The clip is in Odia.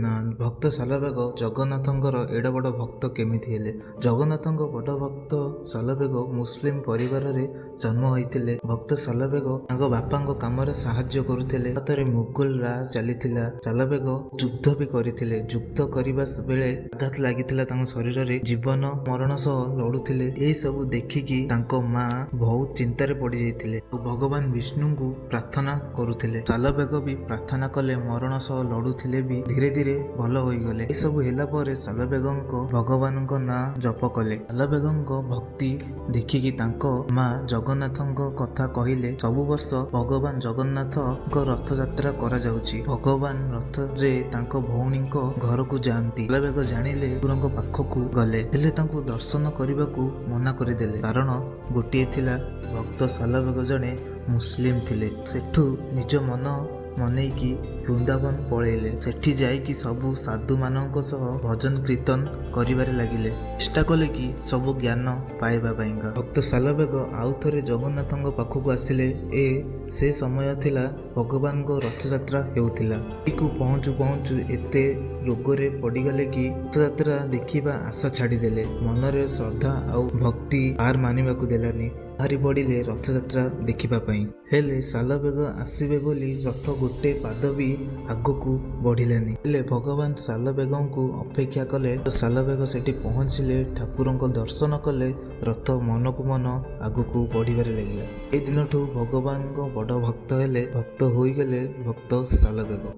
ନା ଭକ୍ତ ସାଲବେଗ ଜଗନ୍ନାଥଙ୍କର ଏଡ଼େ ବଡ଼ ଭକ୍ତ କେମିତି ହେଲେ? ଜଗନ୍ନାଥଙ୍କ ବଡ଼ ଭକ୍ତ ସାଲବେଗ ମୁସଲିମ ପରିବାରରେ ଜନ୍ମ ହୋଇଥିଲେ। ଭକ୍ତ ସାଲବେଗ ତାଙ୍କ ବାପାଙ୍କ କାମରେ ସାହାଯ୍ୟ କରୁଥିଲେ। ହାତରେ ମୁଗଲ ରାଜ ଚାଲିଥିଲା। ସାଲବେଗ ଯୁଦ୍ଧ ବି କରିଥିଲେ। ଯୁଦ୍ଧ କରିବା ବେଳେ ଆଘାତ ଲାଗିଥିଲା ତାଙ୍କ ଶରୀରରେ। ଜୀବନ ମରଣ ସହ ଲଢୁଥିଲେ। ଏସବୁ ଦେଖିକି ତାଙ୍କ ମା ବହୁତ ଚିନ୍ତାରେ ପଡ଼ିଯାଇଥିଲେ ଆଉ ଭଗବାନ ବିଷ୍ଣୁଙ୍କୁ ପ୍ରାର୍ଥନା କରୁଥିଲେ। ସାଲବେଗ ବି ପ୍ରାର୍ଥନା କଲେ, ମରଣ ସହ ଲଢୁଥିଲେ ବି ଧୀରେ ଧୀରେ ଭଲ ହୋଇଗଲେ। ଏସବୁ ହେଲା ପରେ ସାଲବେଗଙ୍କ ଭଗବାନଙ୍କ ନାଁ ଜପ କଲେ। ସାଲବେଗଙ୍କ ଭକ୍ତି ଦେଖିକି ତାଙ୍କ ମା ଜଗନ୍ନାଥଙ୍କ କଥା କହିଲେ। ସବୁ ବର୍ଷ ଭଗବାନ ଜଗନ୍ନାଥଙ୍କ ରଥଯାତ୍ରା କରାଯାଉଛି। ଭଗବାନ ରଥରେ ତାଙ୍କ ଭଉଣୀଙ୍କ ଘରକୁ ଯାଆନ୍ତି। ସାଲବେଗ ଜାଣିଲେ, ଠାକୁରଙ୍କ ପାଖକୁ ଗଲେ, ହେଲେ ତାଙ୍କୁ ଦର୍ଶନ କରିବାକୁ ମନା କରିଦେଲେ। କାରଣ ଗୋଟିଏ ଥିଲା, ଭକ୍ତ ସାଲବେଗ ଜଣେ ମୁସଲିମ ଥିଲେ। ସେଠୁ ନିଜ ମନ ମନେଇକି ବୃନ୍ଦାବନ ପଳେଇଲେ। ସେଠି ଯାଇକି ସବୁ ସାଧୁମାନଙ୍କ ସହ ଭଜନ କୀର୍ତ୍ତନ କରିବାରେ ଲାଗିଲେ। ଚେଷ୍ଟା କଲେ କି ସବୁ ଜ୍ଞାନ ପାଇବା ପାଇଁକା। ଭକ୍ତ ସାଲବେଗ ଆଉ ଥରେ ଜଗନ୍ନାଥଙ୍କ ପାଖକୁ ଆସିଲେ। ସେ ସମୟ ଥିଲା ଭଗବାନଙ୍କ ରଥଯାତ୍ରା ହେଉଥିଲା। ପୁରୀକୁ ପହଞ୍ଚୁ ପହଞ୍ଚୁ ଏତେ ରୋଗରେ ପଡ଼ିଗଲେ କି ରଥଯାତ୍ରା ଦେଖିବା ଆଶା ଛାଡ଼ିଦେଲେ। ମନରେ ଶ୍ରଦ୍ଧା ଆଉ ଭକ୍ତି ହାର ମାନିବାକୁ ଦେଲାନି। ବାହାରି ପଡ଼ିଲେ ରଥଯାତ୍ରା ଦେଖିବା ପାଇଁ। ହେଲେ ସାଲବେଗ ଆସିବେ ବୋଲି ରଥ ଗୋଟେ ପାଦ ବି ଆଗକୁ ବଢ଼ିଲାନି। ହେଲେ ଭଗବାନ ସାଲବେଗଙ୍କୁ ଅପେକ୍ଷା କଲେ। ସାଲବେଗ ସେଠି ପହଞ୍ଚିଲେ, ଠାକୁରଙ୍କ ଦର୍ଶନ କଲେ, ରଥ ମନକୁ ମନ ଆଗକୁ ବଢ଼ିବାରେ ଲାଗିଲା। ଏଇ ଦିନଠୁ ଭଗବାନଙ୍କ ବଡ଼ ଭକ୍ତ ହେଲେ, ଭକ୍ତ ହୋଇଗଲେ ଭକ୍ତ ସାଲବେଗ।